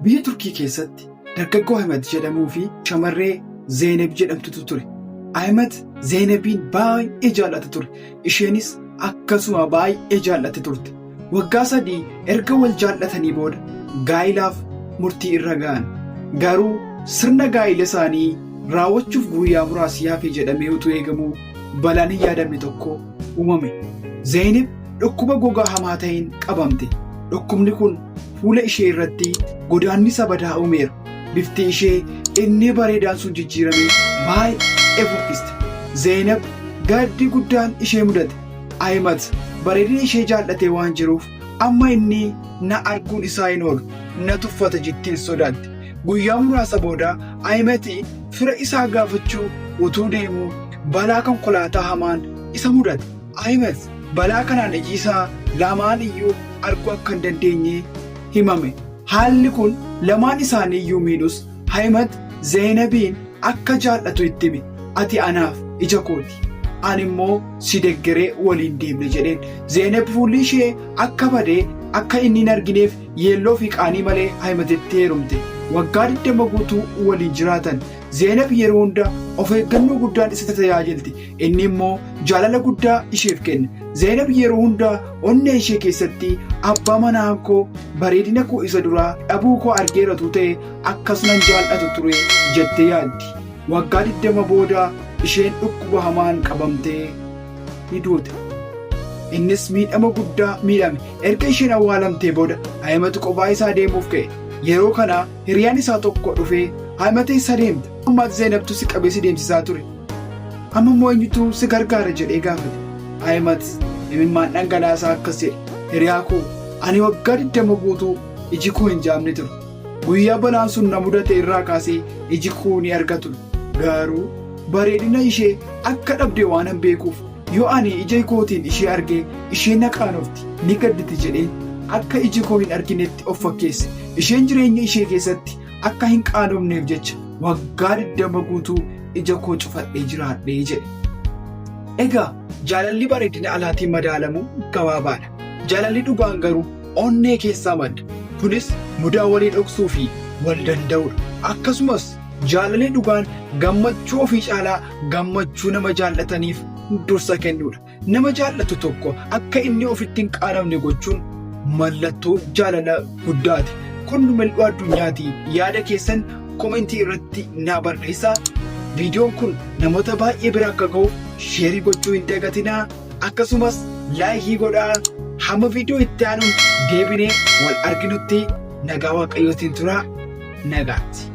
Biyya Turkii keessatti dargaggoo Ahmed jedhamuu fi shamarree Zeeneb jedhamtutu ture. Ahmed Zeenebiin baay'ee jaallata ture. Isheenis akkasuma baay'ee jaallatti turte. Waggaa 3 erga wal jaallatanii booda gaa'ilaaf murtii irra ga'an. Garuu sirna gaa'ila isaanii raawwachuuf guyyaa muraasi hafe jedhamee utuu eegamuu balaan hin yaadamne tokko uumame. Zeeneb dhukkuba gogaa hamaa ta'een qabamte. Dhukkubni kun fuula ishee irratti godaannisa badaa uumeera. Bifti ishee inni bareedaan sun jijjiiramee baay'ee fokkiste. Zeenab gaddi guddaan ishee mudate. Ahimad bareedina ishee jaallatee waan jiruuf amma inni na arguun isaa hin oolu, na tuffata jettee sodaatte. Guyyaa muraasa booda Ahimad fira isaa gaafachuu utuu deemuu balaa konkolaataa hamaan isa mudate. Ahimad balaa kanaan iji isaa lamaan iyyuu arguu akka hin dandeenye himame. Haalli kun lamaan isaanii iyyuu miidhus Ahimad Zeenabiin akka jaallatu itti hime. Ati anaaf ija kooti. Ani immoo si deggeree waliin deemne jedheen. Zeenab fuulli ishee akka badee akka inni hin argineef yeelloo fi qaanii malee Ahimaditti heerumte. Waggaa 20 guutuu waliin jiraatan. Zeenab yeroo hunda of eeggannoo guddaan isa tajaajilti. Inni immoo jaalala guddaa isheef kenne. Zeenab yeroo hunda onnee ishee keessatti abbaa manaa koo bareedina koo isa duraa dhabuu koo argeera utuu ta'e akkas nan jaallatu ture jettee yaaddi. Waggaa 20 booda isheen dhukkuba hamaan qabamtee ni duute. Innis miidhama guddaa miidhame. Erga isheen awwaalamtee booda Ahimad qophaa isaa deemuuf ka'e. Yeroo kana hiriyaan isaa tokko dhufee Ahimad eessa deemta? Ammaatti Zeenabtu si qabee si deemsisaa ture. Amma immoo eenyutu si gargaara jedhee gaafate. Ahimad imimmaan dhangalaasaa akkas jedhe. Hiriyaa koo ani waggaa 20 guutuu iji koo hin jaamne ture. Guyyaa balaan sun na mudate irraa kaasee iji koo ni arga ture. Garuu bareedina ishee akka dhabde waanan beekuuf yoo ani ija kootiin ishee arge isheen na qaanofti, ni gadditi jedheen akka iji koo hin arginetti of fakkeesse. Isheen jireenya ishee keessatti akka hin qaanofneef jecha waggaa 20 guutuu ija koo cufadhee jiraadhe jedhe. Egaa jaalalli bareedina alaatiin madaalamu gabaabaadha. Jaalalli dhugaan garuu onnee keessaa madda. Kunis mudaa walii dhoksuu fi wal danda'uudha. Akkasumas jaalalli dhugaan gammachuu ofii caalaa gammachuu nama jaallataniif dursa kennuudha. Nama jaallatu tokko akka inni ofitti hin qaanofne gochuun mallattoo jaalala guddaati. Kun mil'uu addunyaati. Yaada keessan komentii irratti naa barreessaa. Viidiyoon kun namoota baay'ee bira akka ga'uuf sheerii gochuu hin dagatinaa. Akkasumas laayikii godhaa. Hamma viidiyoo itti aanuun deebinee wal arginutti nagaa Waaqayyootiin turaa. Nagaatti.